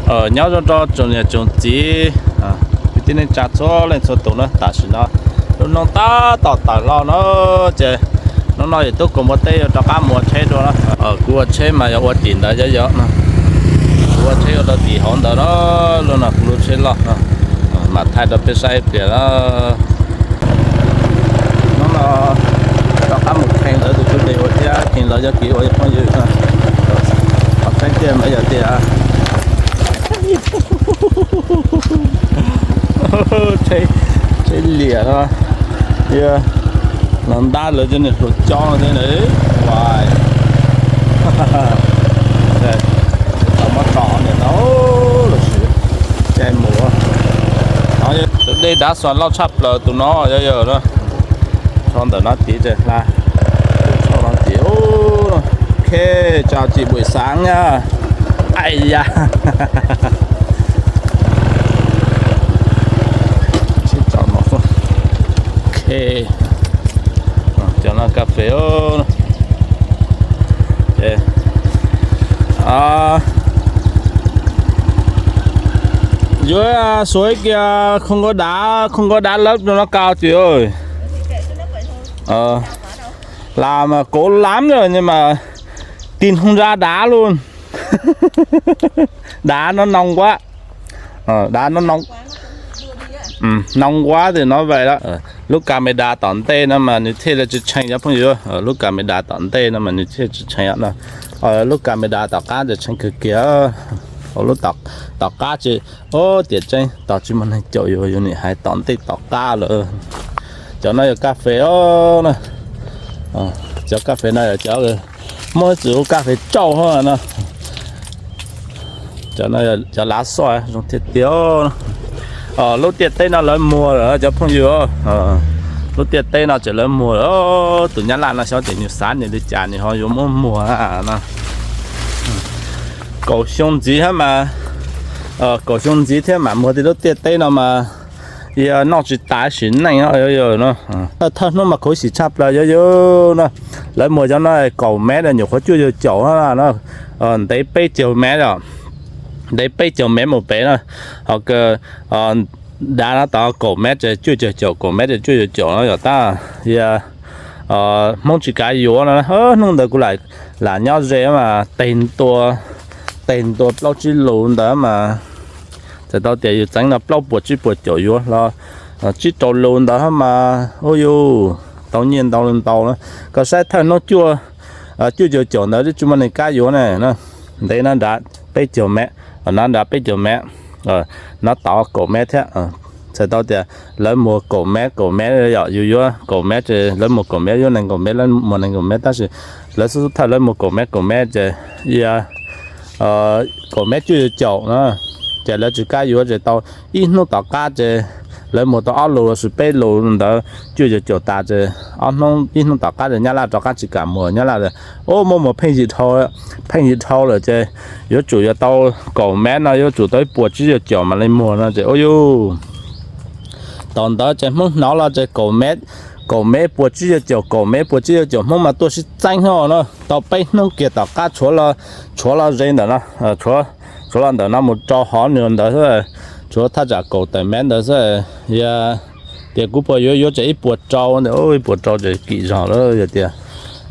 Nyob zoo rau tsoom niam tsoom txiv kwv tij neej tsa txhua leej txhua tus na, tam sim no lub hnub tab tom tawm los no ces hnub no yawm tub Kaus Npua Teb yuav rov qab mus ua tsheb dua na. Kuv ua tsheb mas yog ua tim ntawd yog yog no, kuv ua tsheb ua rau tim hauv ntawd no, lub no kuv lub tsheb loj no, mam thaij rau peb saib ib pliag na. Hnub no rov qab mus kheev lawv tus tub de ua thiab kheev lawv yog kev ua phooj ywg no, qhov tseeb tiag mas yog tias tsheb liam no, los ntab lawv cov niag hluas cob no thiab na. Tau muab tso niam no los sis cai mus. Tus dej dav xua loj tshaj plaws tus no yog yog no, tso ntawm no tid ces hla, tso no tid. Ok, chào chị buổi sáng nha. Ai da. Ok, cov no cà phê. Yuav suav kiag không có đá, không có đá lốp cho nó cao chị ơi. Ờ, làm mà cố lắm rồi nhưng mà tìm không ra đá luôn. Đá nó nông quá. Ờ, đá nó nông. Ừ, nông quá thì nói vậy đó. Ờ, lub camera tom ntej no mas nws thiaj li tsis tshee cov phooj ywg. Ờ, lub camera tom ntej no mas nws thiaj tsis tshee no. Ờ, lub camera tom qab ces tshee kawg kiag. Ua lub tom, tom qab ces, ub, tiam tseeb tos tsis muaj neeg caum yus, yus nim hais tom ntej tom qab lawm. Cov no yog kas fes os na. Cov kas fes no yog cov muab txwv ua kas fes tsauj hos no. Cov no yog cov lav xoj zoo tiag tiag. Lub ntiaj teb no lawv muag lawm cov phooj ywg. Lub ntiaj teb no ces lawv muag lawm. Tus nyab laj no xyov tias nws xav nws li cas nws ho yuav muab muag no. Kaum xyoo ntxiv thiab mas, kaum xyoo ntxiv thiab mas muag tej lub ntiaj teb no mas yog noj tsis tas sim neej no. Thawj hnub mas khuv xim tshaj plaws yog yog no, lawv muag cov no kaum mev nyuam qhuav cuaj caum caum no, ntev peb caug mev os, ntev peb caug mev mus pem no, ho dav no tod kaum mev ces cuaj caug caum, kaum mev ces cuaj caug caum no yog tab yog Hmoob tsis kav yuav no. Hnub ntawd kuv lam nyob ze mas teg ntua, teg ntua plaub tsib lus ntawd mas txhais tau tias yus txeev no plaub puas tsib puas caum yuav los tsib rau lus ntawd mas ua yus tau nyiaj ntau ntau na. Koj saib thawj hnub cuaj, cuaj caug caum ntawd twb tsis muaj neeg kav yuav ne. Ntev no nrad peb caug mev, no nrad peb caug mev, no tod kaum mev thiab. Txhais tau tias lawv muag kaum mev kaum mev yom, yus yuav kaum mev ces lawv muag kaum mev, yuav nees nkaum mev lawv muag nees nkaum mev, tab sis lawv xub xub thawj lawv muag kaum mev kaum mev ces kaum mev cuaj caum caum no, ces lawv tsis kav yuav ces tau ib hnub tom qab ces lawv muag tau ob lus los sis peb lus ntawd cuaj caum caum tas ces ob hnub, ib hnub tom qab ces nyab laj rov qab tsis kam muag, nyab laj ub muab muag pheej yig dhau, pheej yig dhau lawm ces yuav tsum yuav tau kaum mev no yuav tsum tau ib puas tsib caug caum mam li muag no ces ua yus thaum ntawd ces Hmoob hnov los ces kaum mev, kaum mev puas tsib caug caum, kaum mev puas tsib caug caum Hmoob mas tuaj sib txeeb no na. Tau peb hnub kiag tom qab tshuav los, tshuav los ze ntawm no, tshuav los ntawm no mus rau hov nws ntawd xwb, tshuav thaj tsam kaum tawm mev ntawd xwb. Yog tias kuv puas yuav, yuav tsam ib puas rau ntawd, ib puas rau ces kim zog lawm. Yog tias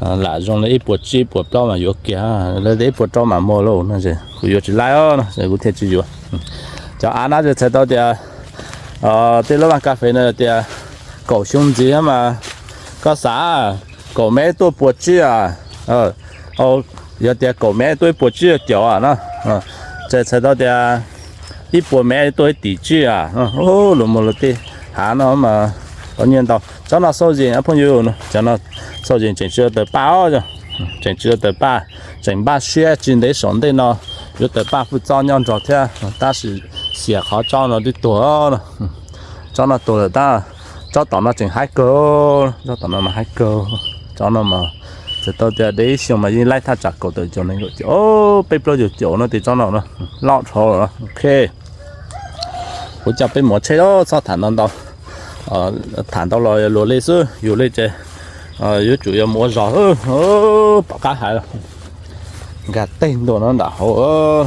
lam zoo li ib puas tsib puas plaub mas yuav kiag, lawv tias ib puas rau mam muag lauj no ces kuv yuav tsis laib os no kuv thiaj tsis yuav. Cov av no ces txhais tau tias tej lub vaj kas fes no tias kaum xyoo ntxiv mas koj xav kaum mev tuaj puas tsib a, yog tias kaum mev tuaj ib puas tsib caum caum a no, ces txhais tau tias ib puas mev tuaj ib tim tsib a. Luag muag luag tej hav no mas tau nyiaj ntau. Tsob no xauj zis phooj ywg, cov no xauj zis tseem tsis tau tawm paj os, tseem tsis tau tawm paj, tseem npaj siab tsis ntev saum ntej no yuav tawm paj pub txob nyob nrog thiab, tab sis xiam qhov tsob no twb tuag. Tsob no tuag lawm tab, tsob tom no tseem haib kawg, tsob tom no mas haib kawg. Tsob no mas txhais tau tias de ib xyoos mas yeej laib thaj tsam kaum tawm caum nees nkaum caum, peb plaub caum caum no tej tsob no na, loj dhau lawm. Ok, kuv coj peb mus ua tsheb txhob tham ntau ntau, tham ntau los luag li xwb, yus li ces yuav tsum yuav mus ua zog, pom qab hais los nkag teg ntua no nram hauv.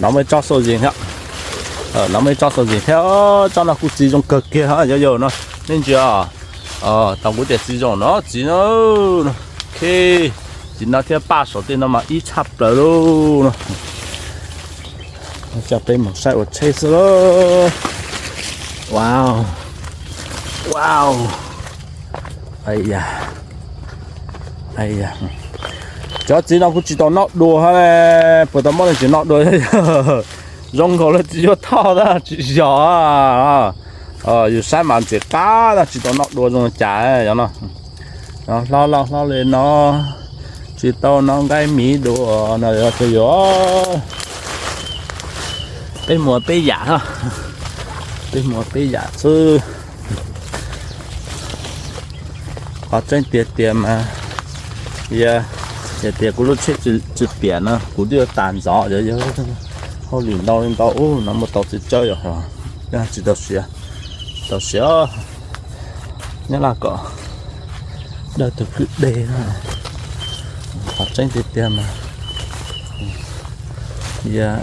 No muaj ib tsob xau zis thiab, no muaj ib tsob xau zis thiab. Tsob no kuj txiv zoo kawg kiag hos yog yog no, nej ntsia. Tau kuv tias txiv zoo no txiv no. Ok, txiv no thiab paj saum tej no mas ib tshaj plaws lauj no. Coj peb mus saib ua tsheb xwb lauj. Wow, wow. Cov txiv no kuj tsis tau noj dua hos, puas tau muaj leej twg noj dua? Zoo nkaus li tsis yuav thoj tab tsis yog. Yus saib mas ntxim qab tab tsis tau noj dua zoo li cas no. Hlob loj hlob li no, tsis tau noj nqaij miv dua no yog tsis yuav. Peb muag peb yam, peb muag peb yam xwb. Qhov tseeb tiag tiag mas, yog tias kuv lub tsheb tsis piam no kuv twb yuav tas ntxov, yog hauj lwm ntau li ntau ub no muaj tau txiv tsawb yog tsis tau siav, tau siav. Nyob Laj kom dawj tug kwj deg no. Qhov tseeb tiag tiag mas, yog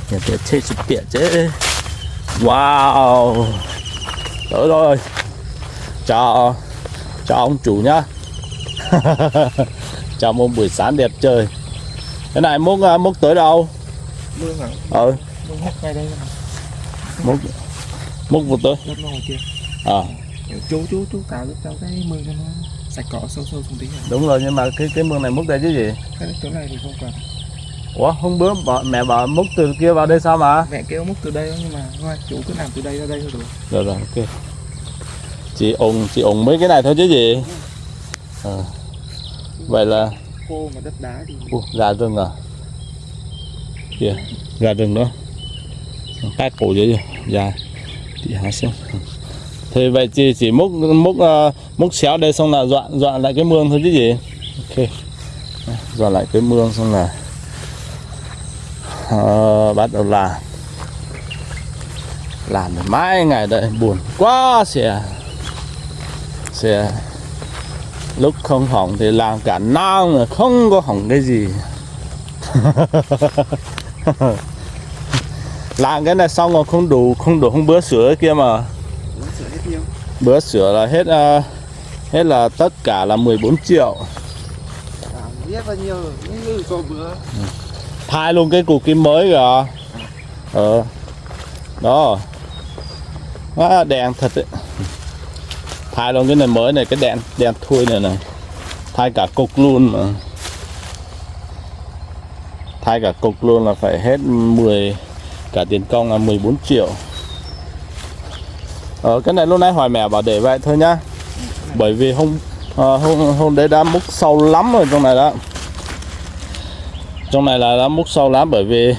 tias tsheb tsis piam ces, wow, tawm los, chào, chào ông chủ nhá. Chào một buổi sáng đẹp trời. Cái này múc, à, múc tới đâu? Mương hả? Ờ. Mương hút ngay đây mà. Múc, múc vô tới. Đất mương ngoài kia. Ờ. Chú, chú, chú cào cho cái mương cho nó sạch cỏ sâu sâu xuống tí hả? Đúng rồi, nhưng mà cái, cái mương này múc đây chứ gì? Cái chỗ này thì không cần. Ủa, hôm bữa bà, mẹ bảo múc từ kia vào đây sao mà? Mẹ kêu múc từ đây nhưng mà ngoài chủ cứ làm từ đây ra đây thôi được. Rồi, rồi, ok. Chỉ ủng, chỉ ủng mấy cái này thôi chứ gì? Ờ. Vậy là Khô mà đất đá thì Ủa, gà rừng à? Kìa, gà rừng đó. Cái củ dữ vậy? Dài. Chị Hà xem. Thì vậy chị chỉ múc, múc, ờ, múc xéo đây xong là dọn, dọn lại cái mương thôi chứ gì? Ok. Dọn lại cái mương xong là, ờ, bắt đầu làm. Làm được mấy ngày đây, buồn quá xìa. Xìa. Lúc không hỏng thì làm cả năm rồi không có hỏng cái gì. Làm cái này xong rồi không đủ, không đủ hôm bữa sửa cái kia mà. Bữa sửa hết nhiêu? Bữa sửa là hết, ờ, hết là tất cả là mười bốn triệu. Làm hết bao nhiêu? Những cái tô bữa. Thay luôn cái cục kim mới kìa. Ờ. Đó. Quá đen thật đấy. Thay luôn cái này mới này, cái đèn, đèn thui này này. Thay cả cục luôn mà. Thay cả cục luôn là phải hết mười, cả tiền công là mười bốn triệu. Ờ, cái này lúc nãy hỏi mẹ bảo để vậy thôi nhá. Bởi vì hôm, ờ, hôm, hôm đấy đã múc sâu lắm rồi trong này đó. Trong này là đã múc sâu lắm bởi vì,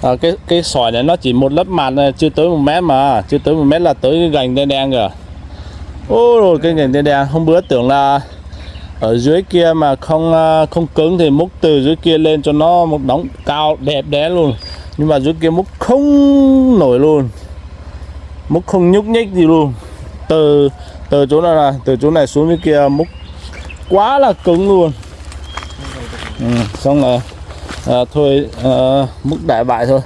ờ, cái, cái sỏi này nó chỉ một lớp màng này, chưa tới một mét mà, chưa tới một mét là tới cái gành đen đen kìa. Ôi, cái gành đen đen, hôm bữa tưởng là ở dưới kia mà không, ờ, không cứng thì múc từ dưới kia lên cho nó một đống cao đẹp đẽ luôn. Nhưng mà dưới kia múc không nổi luôn. Múc không nhúc nhích gì luôn. Từ, từ chỗ này, từ chỗ này xuống dưới kia múc quá là cứng luôn. Ừ, xong là, à, thôi, à, múc đại bại thôi.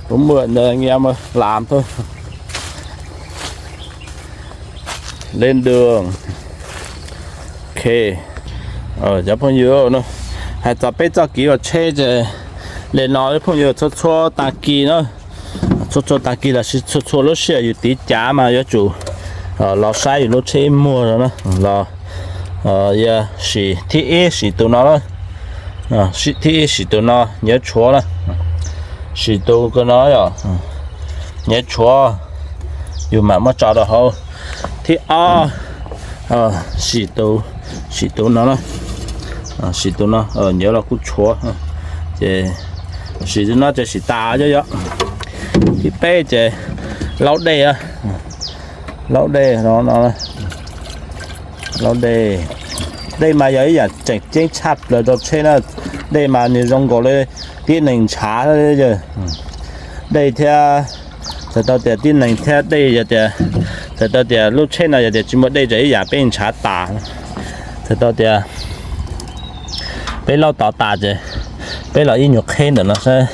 Cũng mượn anh em làm thôi. Lên đường. Ok. Cov phooj ywg, hais txog peb txoj kev ua tsheb ces li no phooj ywg, txhua txhua tag kis na, txhua txhua tag kis lossis txhua txhua lub sij hawm yus tiv cav mas yuav tsum los saib yus lub tsheb muag no na, los sim thib ib sim tus no, thib ib sim tus no nyiav tshuav na, sim tus ko no yog nyiav tshuav, yus mam muab tso rau hauv. Thib ob, sim tus, sim tus no na, sim tus no nyiav los kuj tshuav, ces sim tus no ces sim tas yom. Thib peb ces laub dej, laub dej no, laub dej. Dej mas yog ib yam tseem ceeb tshaj plaws rau tsheb na, dej mas nws zoo nkaus li tib neeg ntshav. Dej thiab, txhais tau tias tib neeg thiab dej, yog tias, txhais tau tias lub tsheb no yog tias tsis muaj dej ces ib yam peb ntshav tas. Txhais tau tias peb laub tod tas ces peb los ib nyuag qheb ntawm no saib,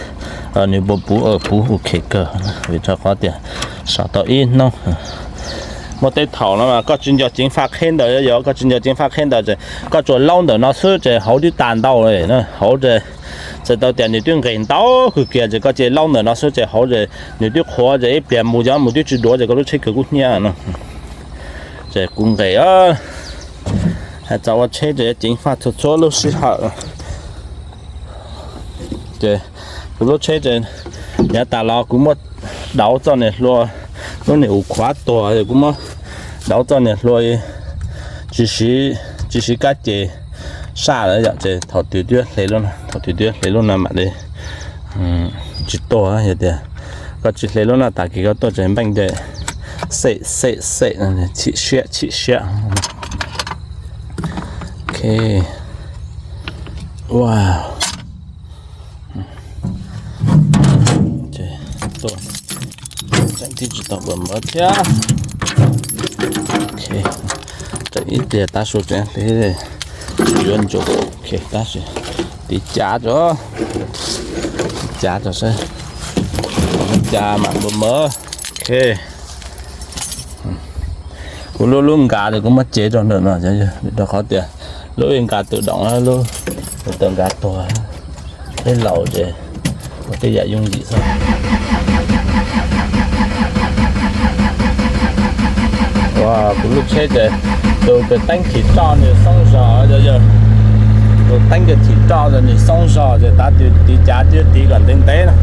Nws puas puv, puv ok kawg, vim rau qhov tias sau tau ib hnub. Muaj tej thaum no mas koj tsis nco ceev faj qheb ntawd, yog koj tsis nco ceev faj qheb ntawd ces koj tsuas laub ntawm no xwb ces hauv twb tas ntau li na, hauv ces txawm tau tias nws twb nqes ntau kawg kiag ces koj cia li laub ntawm no xwb ces hauv ces nws twb qhuav ces ib pliag mus yog mus twb tsis duav ces koj lub tsheb kawg kub hnyiab no. Ces kuv nqes, hais txog ua tsheb ces ceev faj txhua txhua lub sij hawm. Ces kuv lub tsheb ces yav tas los kuv muab dauv txoj niag hlua, lub niag uas khuav tuag, kuv muab dauv txoj niag hlua, tsis siv, tsis siv kab ces saj lawm yom, ces thaum twg twb hle lub no, thaum twg twb hle lub no mam li tsis tuag. Yog tias koj tsis hle lub no tas kis koj tuaj ces npeej ces xej xej xej, chim siab chim siab. Ok. Ua, tuaj, tseem tib tsis tau npawj mov thiab. Ok, tseem ib tiag tav su tseem hliv, tsis yuav ntsus. Ok, tab sis tiv cav tso, tiv cav tso saib, tiv cav mam npawj mov. Ok. Kuv lub, lub nkas ces kuv muab cev rau ntawm no, vim rau qhov tias lub ib nkas tus doom, lub tus nkas tuag, peb laus ces ua tej yam yooj yim xwb. Kuv lub tsheb ces tus teeb thim roj nws xoob zog, yog tus teeb thim roj nws xoob zog ces tav twg tiv cav twb tiv kom ntev ntev na.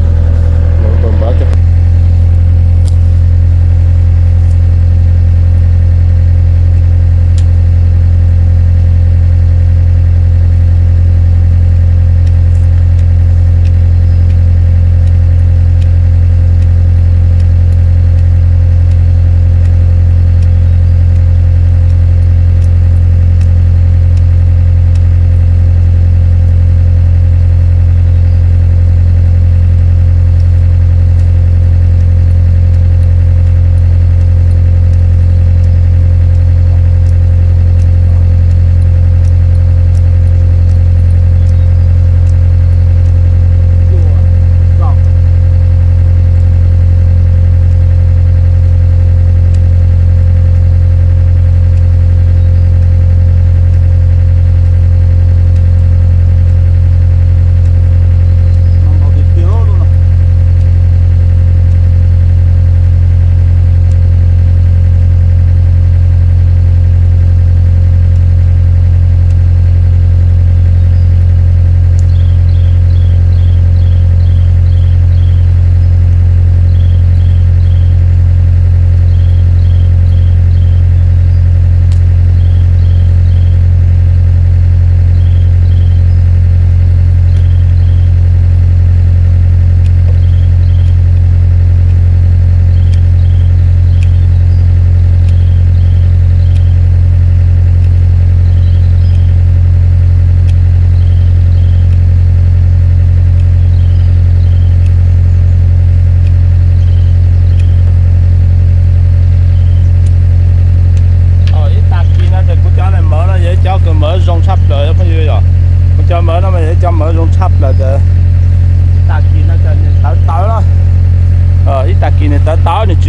Ib tag kis no ces kuv cov mov no yog ib cov kws mov zoo tshaj plaws phooj ywg yom. Kuv cov mov no mas yog ib cov mov zoo tshaj plaws ces ib tag kis no ces nws tawv tawv na. Ib tag kis nws tawv tawv, nws